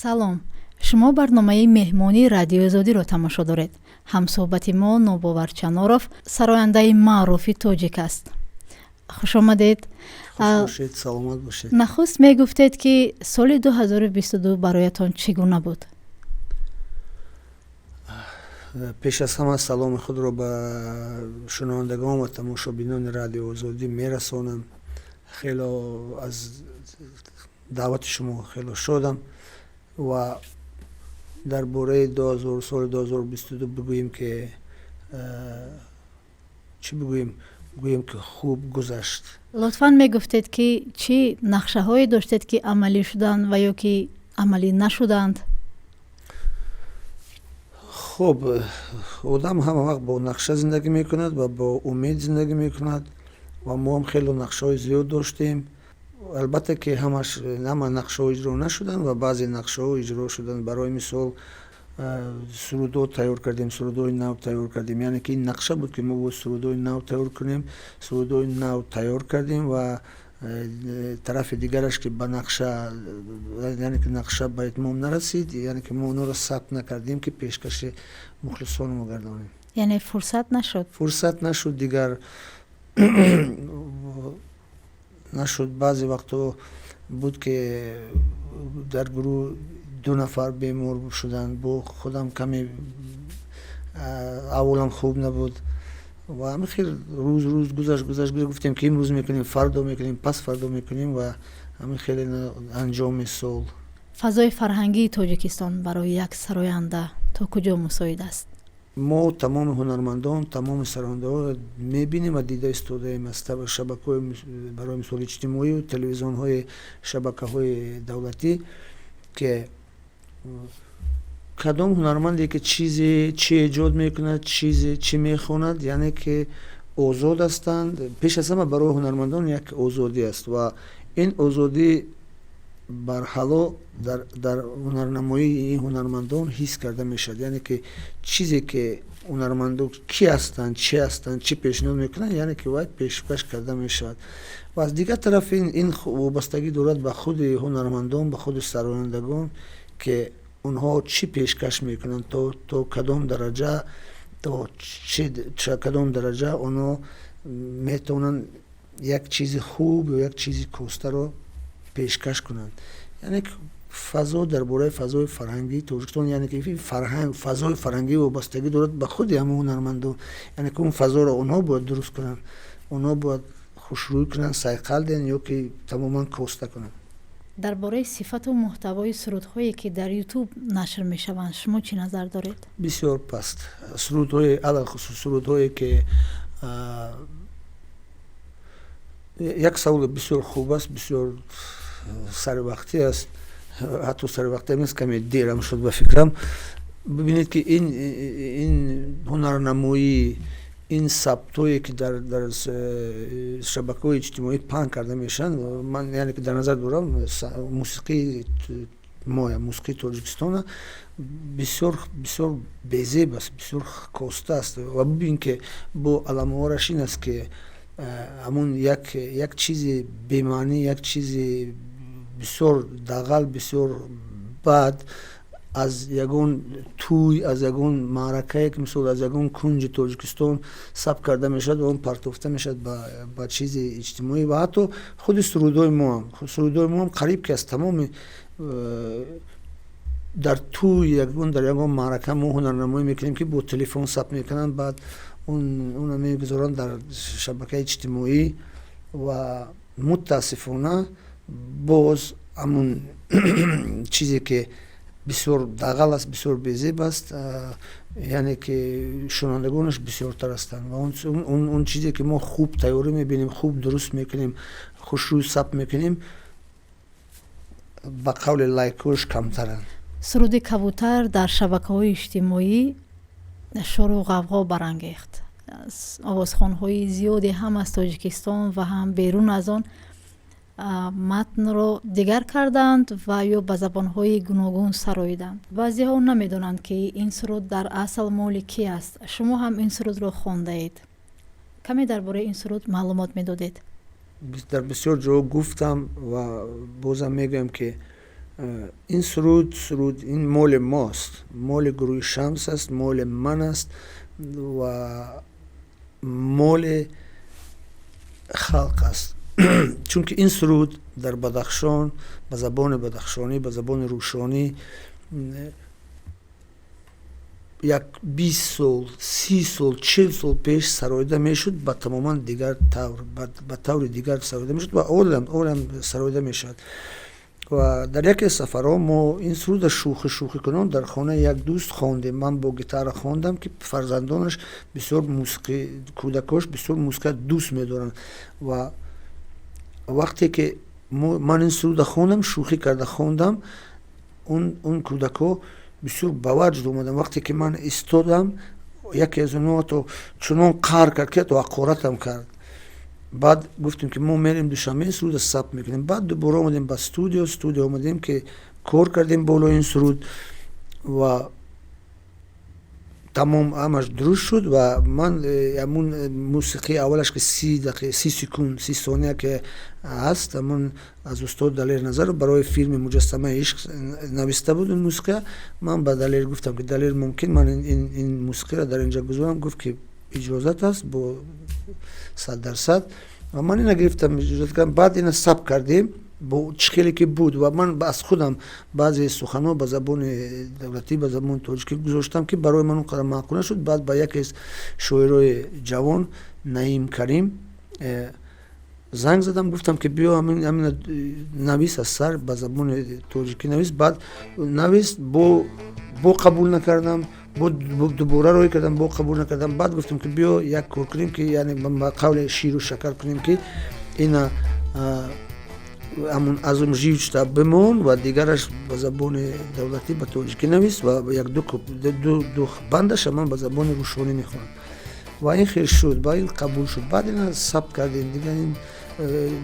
Салом, шумо барномаи меҳмонии Радиои Озодиро тамошо доред. Ҳамсӯҳбати мо Нобовар Чаноров, сарояндаи маъруфи тоҷик аст. Хушомадед. Бошед, саломат бошед. Нахуст мегуфтед, ки соли 2022 бароятон чӣ гуна буд? Пеш аз ҳама саломи худро ба шунавандагон ва тамошобинони Радиои Озодӣ мерасонам. Хело аз даъвати шумо хело шодам ва дар бораи соли 2022 бигӯем, ки чӣ бигӯем, гӯем, ки хуб гузашт. Лутфан мегуфтед, ки чӣ нақшаҳое доштед, ки амалӣ шуданд ва ё ки амалӣ нашуданд? Хуб, одам ҳама вақт бо нақша зиндагӣ мекунад ва бо умед зиндагӣ мекунад ва мо ҳам хело нақшаҳои зиёд доштем. Албатта, ки ҳамаш, ҳама нақшаҳо иҷро нашуданд ва баъзе нақшаҳо иҷро шуданд. Барои мисол, сурудҳо тайёр кардем, сурудҳои нав тайёр кардем. Яъне ки ин нақша буд, ки мо бояд сурудҳои нав тайёр кунем. Сурудҳои нав тайёр кардем ва тарафи дигараш, ки ба нақша, яъне ки нақша ба итмом нарасид, яъне ки мо онҳоро сабт накардем, ки пешкаши мухлисонмо гардонем. Яъне фурсат нашуд? Фурсат нашуд, дигар нашуд. Баъзе вақтҳо буд, ки дар гурӯҳ ду нафар бемор шуданд, бо худам каме аҳволам хуб набуд ва ҳамин хел рӯз рӯз гузашт, гузашт. Гуфтем, ки имрӯз мекунем, фардо мекунем, пас фардо мекунем ва ҳамин хеле анҷоми сол. Фазои фарҳангии Тоҷикистон барои як сароянда то куҷо мусоид аст? Мо тамоми ҳунармандон, тамоми сарояндаҳоро мебинем ва дида истодаем аз шабакаҳои, барои мисол, иҷтимоию телевизионҳои, шабакаҳои давлатӣ, ки кадом ҳунарманде ки чизе чӣ эҷод мекунад, чизе чӣ мехонад, яъне ки озод ҳастанд. Пеш аз ҳама барои ҳунармандон як озодӣ аст ва ин озодӣ барҳало дар ҳунарнамоии ин ҳунармандон ҳис карда мешавад. Яъне ки чизе ки ҳунармандо кӣ ҳастанд, чӣ ҳастанд, чӣ пешниҳод мекунанд, яъне ки вай пешкаш карда мешавад. Ва аз дигар тараф ин вобастагӣ дорад ба худи ҳунармандон, ба худи сарояндагон, ки онҳо чӣ пешкаш мекунанд, то кадом дараҷа, то кадом дараҷа онҳо метавонанд як чизи хуб ё як чизи костаро пешкаш кунанд. Яъне фазо, дар бораи фазои фарҳангии Тоҷикистон, яъне ки фарҳанг, фазои фарҳангӣ вобастагӣ дорад ба худи ҳамон ҳунармандон. Яъне ки он фазоро онҳо бояд дуруст кунанд, онҳо бояд хушрӯй кунанд, сайқал диҳанд ё ки тамоман коста кунанд. Дар бораи сифату муҳтавои сурудҳое, ки дар Ютуб нашр мешаванд, шумо чӣ назар доред? Бисёр паст. Сурудҳои, алалхусус сурудҳое, ки, як саволи бисёр хуб аст, бисёр саривақтӣ аст. Ҳатто саривақтиам нест, каме дерам шуд ба фикрам. Бибинед, ки ин ҳунарнамоӣ, ин сабтҳое, ки дар шабакаҳои иҷтимоӣ паҳн карда мешаванд, ман, яъне ки, дар назар дорам мусиқии моя, мусиқии Тоҷикистона, бисёр бисёр безеб аст, бисёр коста аст. Ва бибин, ки бо аламовораш ин аст, ки ҳамун як чизи бемаънӣ, як чизи бисёр дағал, бисёр бад аз ягон тӯй, аз ягон маъракае, ки, мисол, аз ягон кунҷи Тоҷикистон сабт карда мешавад ва он партофта мешавад ба чизи иҷтимоӣ. Ва ҳатто худи сурудҳои моҳам қариб ки аз тамоми дар тӯй, ягон, дар ягон маърака мо ҳунарнамоӣ мекунем, ки бо телефон сабт мекунанд, баъд онро мегузоранд дар шабакаи иҷтимоӣ ва мутаассифона боз ҳамун чизе, ки бисёр дағал аст, бисёр безеб аст, яъне ки шунавандагонаш бисёртар ҳастанд. Ва он чизе, ки мо хуб тайёрӣ мебинем, хуб дуруст мекунем, хушрӯй сабт мекунем, ба қавли лайкҳош камтаранд. Суруди «Кабутар» дар шабакаҳои иҷтимоӣ шору ғавғо барангехт. Овозхонҳои зиёде ҳам аз Тоҷикистон ва ҳам берун аз он матнро дигар карданд ва ё ба забонҳои гуногун сароиданд. Баъзеҳо намедонанд, ки ин суруд дар асл моли кӣ аст. Шумо ҳам ин сурудро хондаед. Каме дар бораи ин суруд маълумот медодед? Дар бисёр ҷо гуфтам ва бозам мегӯям, ки Ин суруд ин моли мост, моли гурӯҳи Шамс аст, моли ман аст ва моли халқ аст, чунки ин суруд дар Бадахшон ба забони бадахшонӣ, ба забони рӯшонӣ як 20 сол, 30 сол, 40 сол пеш сароида мешуд, ба тамоман дигар тавр, ба таври дигар сароида мешуд ва ҳолам сароида мешавад. Ва дар яке аз сафарҳо мо ин суруда шӯхӣ шӯхӣ кунон дар хонаи як дӯст хондем. Ман бо гитара хондам, ки фарзандонаш бисёр мусиқӣ, кӯдакош бисёр мусиқа дӯст медоранд. Ва вақте ки ман ин суруда хондам, шӯхӣ карда хондам, он кӯдакҳо бисёр ба ваҷд омаданд. Вақте ки ман истодам, яке аз онҳо ҳатто чунон қаҳр кард, ки ҳатто ҳақоратам кард. Баъд гуфтем, ки мо мерем Душанбе, ин суруда сабт мекунем. Баъд дубора омадем ба студия, омадем, ки кор кардем болои ин суруд ва тамом, ҳамаш дуруст шуд. Ва ман ҳамун мусиқии аввалаш, ки 30 дақиқа, 30 секунд, 30 сония ки ҳаст, ҳамун аз устод Далер Назаров барои филми «Муҷассамаи ишқ» нависта буд ин мусиқия. Ман ба Далер гуфтам, ки Далер, мумкин ман ин мусиқиро дар инҷа гузорам? Гуфт, ки иҷозат аст бо 100%. Ва ман ина гирифтам, иҷозат кардам. Баъд ина сабт кардем бо чӣ хеле ки буд. Ва ман аз худам баъзе суханҳо ба забони давлатӣ, ба забони тоҷикӣ гузоштам, ки барои ман он қадар маъқул нашуд. Баъд ба яке аз шоирои ҷавон, Наим Карим, занг задам, гуфтам, ки биё, ҳамина навис, аз сар ба забони тоҷикӣ навис. Баъд навист, бо қабул накардам, бо дубора рӯй кардам, бо қабул накардам. Баъд гуфтам, ки биё, як кор кунем, ки яъне ба қавли ширу шакар кунем, ки ина ҳамун азум живчта бимон ва дигараш ба забони давлатӣ, ба тоҷикӣ навис ва як ду бандаша ман ба забони рӯшонӣ мехонам. Ва ин хел шуд ва ин қабул шуд. Баъд ина сабт кардем. Дигар ин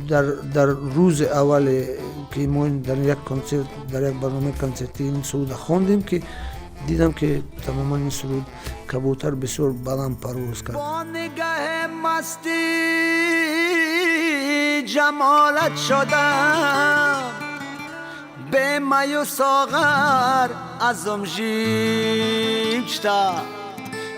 дар рӯзи аввале ки мо дар як консерт, дар як барномаи консертӣ ин суруда хондем, ки дидам, ки тамоман ин суруд «Кабутар» бисёр баланд парвоз кард. Бо нигаҳи масти ҷамолат шудам бе маю соғар азум жичта.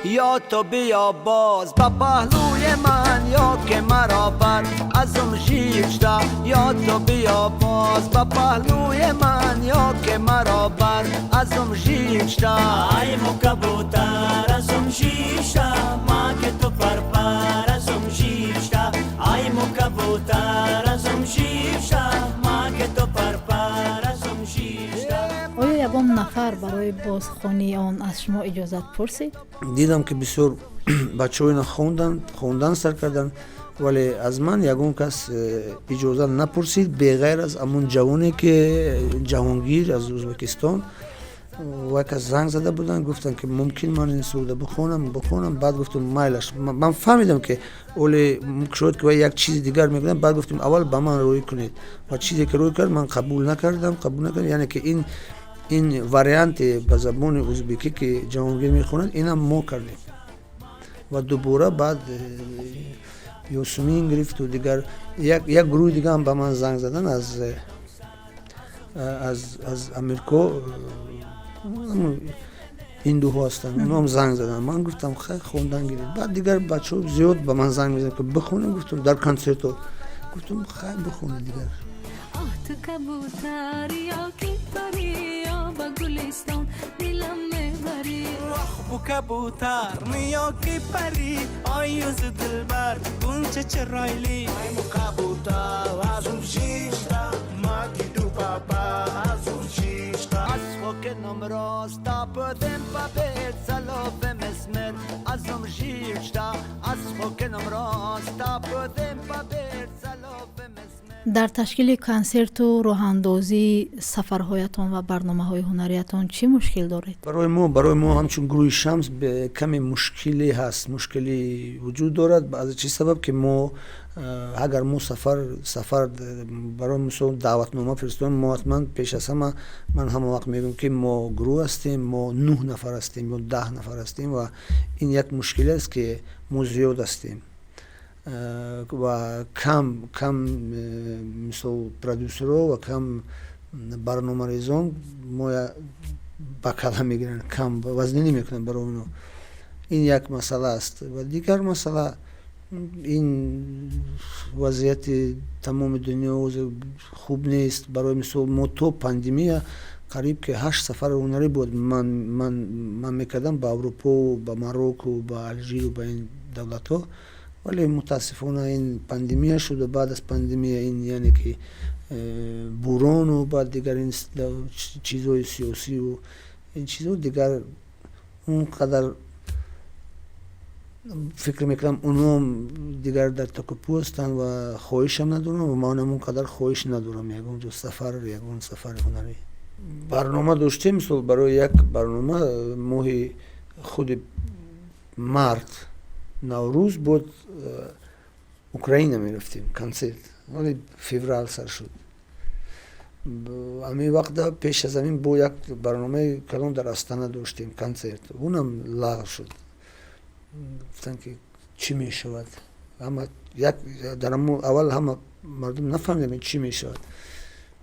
Ё ту биё боз ба паҳлӯи ман, ё ки маро бар азум жичта. Ё ту биё боз ба паҳлӯи ман, ё ки маро бар азум жичта. Ай му кабутар азум жишта, ма ки ту парпар азум жишта. Ай му кабутар азум жишта, ма ки ту парпар азум жишта. Оё ягон нафар барои бозхонии он аз шумо иҷозат пурсид? Дидам, ки бисёр бачаҳо ина хондан сар карданд, вале аз ман ягон кас иҷозат напурсид, беғайр аз ҳамун ҷавоне, ки Ҷаҳонгир аз Ӯзбекистон. Ва кас занг зада буданд, гуфтанд, ки мумкин ман ин суруда бихонам? Баъд гуфтам, майлаш. Ман фаҳмидам, ки оле шояд ки як чизи дигар мекунад. Баъд гуфтем, аввал ба ман рӯй кунед. Ва чизе ки рӯй кард, ман қабул накардам. Яъне ки ин варианте ба забони ӯзбекӣ, ки Ҷаҳонгир мехонад, инам мо кардем. Ва дубора баъд Ёсумин гирифту дигар як гурӯҳи дигаам ба ман занг задан аз Амрико, ҳиндуҳо ҳастанд, онҳоам занг заданд. Ман гуфтам, хай, хондан гиред. Баъд дигар бачаҳо зиёд ба ман занг мезананд, ки бихонем. Гуфтам, дар консертҳо гуфтам, хай, бихонед дигар. Оҳ, ту кабутар ё ки парӣ, ё ба гулистон дилам мебарӣ. Вах, бу кабутар yoki pari, oy yuzi dilbar, buncha chiroyli. Кабутар азум жишта, маки ту папа азум жишта. Аз хокеном рост тапдем па бер салофе месмер азум жишта. Аз хокеном рост тапдем па бер салофе месмер. Дар ташкили консерту роҳандозии сафарҳоятон ва барномаҳои ҳунариятон чӣ мушкил доред? Барои мо ҳамчун гурӯҳи Шамс каме мушкиле ҳаст, мушкиле вуҷуд дорад. Аз чӣ сабаб ки мо агар мо сафар, барои мисол, даъватнома фиристодем, мо ҳатман пеш аз ҳама, ман ҳама вақт мегӯям, ки мо гурӯҳ ҳастем, мо нӯҳ нафар ҳастем ё 10 нафар ҳастем. Ва ин як мушкиле аст, ки мо зиёд ҳастем ва кам кам, мисол, продюсерҳо ва кам Барномарезон моя ба кала мегиранд, кам вазнинӣ мекунанд барои оно. Ин як масъала аст. Ва дигар масъала, ин вазъияти тамоми дунё хуб нест. Барои мисол, мо то пандемия қариб ки ҳашт сафари ҳунарӣ буд, ман мекардам ба Аврупо, ба Марокко, ба Алжиру, ба ин давлатҳо. Вале мутаассифона ин пандемия шуд ва баъд аз пандемия ин, яъне ки бурону баъд дигар ин чизҳои сиёсиву ин чизҳо, дигар он қадар, фикр мекунам, оноам дигар дар такопӯ ҳастанд ва хоҳишам надорам ва манам он қадар хоҳиш надорам ягон ҷо сафар, ягон сафари ҳунарӣ. Барнома доштем, мисол, барои як барнома моҳи худи март, Наврӯз буд, Украина мерафтем консерт, вале феврал сар шуд. Ҳамин вақта пеш аз ҳамин бо як барномаи калон дар Астана доштем консерт, унам лағв шуд. Гуфтанд ки чӣ мешавад. Ҳама як дар аввал ҳама мардум нафаҳмидем, чӣ мешавад.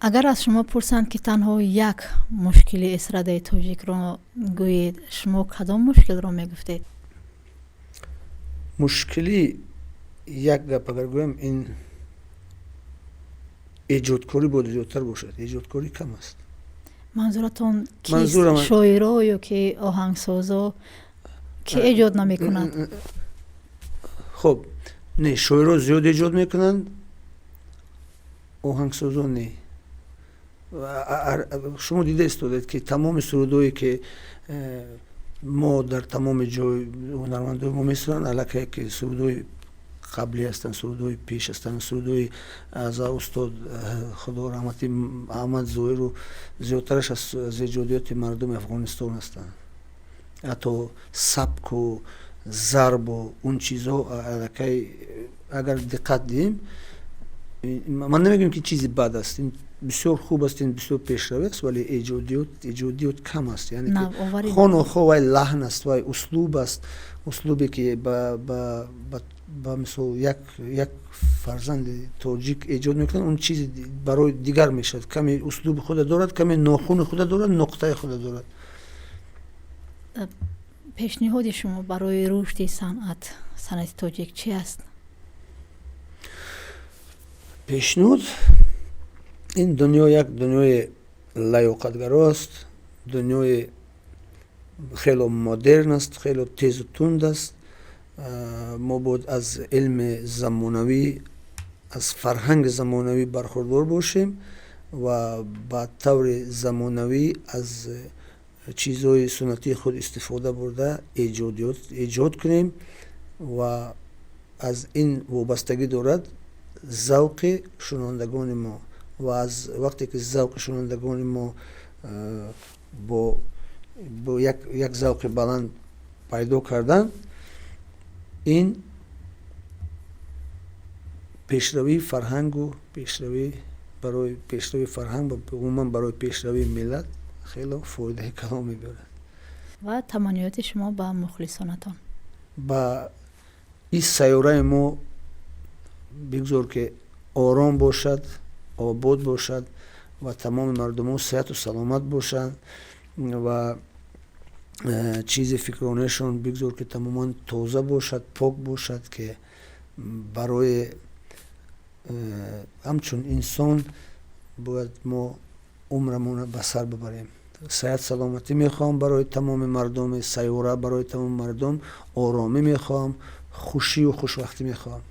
Агар аз шумо пурсанд, ки танҳо як мушкили эстрадаи тоҷикро гӯед, шумо кадом мушкилро мегуфтед? Мушкилӣ, як гап агар гӯям, ин эҷодкорӣ бояд зиёдтар бошад, эҷодкорӣ кам аст. Манзуратон кист? Шоиро ё ки оҳангсозо? Ки эҷод намекунад? Хуб, не, шоиро зиёд эҷод мекунанд, оҳангсозо не. Шумо дида истодед, ки тамоми сурудое ки мо дар тамоми ҷой ҳунармандои мо месуранд, аллакай ки сурудҳои қаблӣ ҳастанд, сурудҳои пеш ҳастанд, сурудҳои аз устод худо раҳмати Аҳмад Зоиру зиёдтараш аз эҷодиёти мардуми Афғонистон ҳастанд. Ҳатто сабку зарбу он чизҳо аллакай, агар диққат диҳем, ман намегӯям, ки чизи бад аст, ин бисёр хуб аст, ин бисёр пешравӣ аст, вале эҷодиёт кам аст. Яъне хонохо вай лаҳн аст, вай услуб аст, услубе ки ба мисол як фарзанди тоҷик эҷод мекунад, он чизи барои дигар мешавад. Каме услуби худа дорад, каме нохуни худа дорад, нуқтаи худа дорад. Пешниҳоди шумо барои рушди санъати тоҷик чӣ аст? Пешниҳод: ин дунё як дунёи лаёқатгаро аст, дунёи хело модерн аст, хело тезу тунд аст. Мо бояд аз илми замонавӣ, аз фарҳанги замонавӣ бархурдор бошем ва ба таври замонавӣ аз чизҳои суннатии худ истифода бурда эҷод кунем. Ва аз ин вобастагӣ дорад завқи шунавандагони мо. Ва аз вақте ки завқи шунавандагони мо бо як завқи баланд пайдо кардан, ин пешравии фарҳангу пешравӣ, барои пешравии фарҳанг ва умуман барои пешравии миллат хело фоидаи калон мебиёрад. Ва таманниёти шумо ба мухлисонатон? Ба ин сайёраи мо бигзор, ки ором бошад, обод бошад ва тамоми мардумон сиҳату саломат бошанд ва чизи фикронаашон бигзор, ки тамоман тоза бошад, пок бошад, ки барои ҳамчун инсон бояд мо умрамонро ба сар бибарем. Сиҳат саломатӣ мехоҳам барои тамоми мардуми сайёра, барои тамоми мардум оромӣ мехоҳам, хушию хушвақтӣ мехоҳам.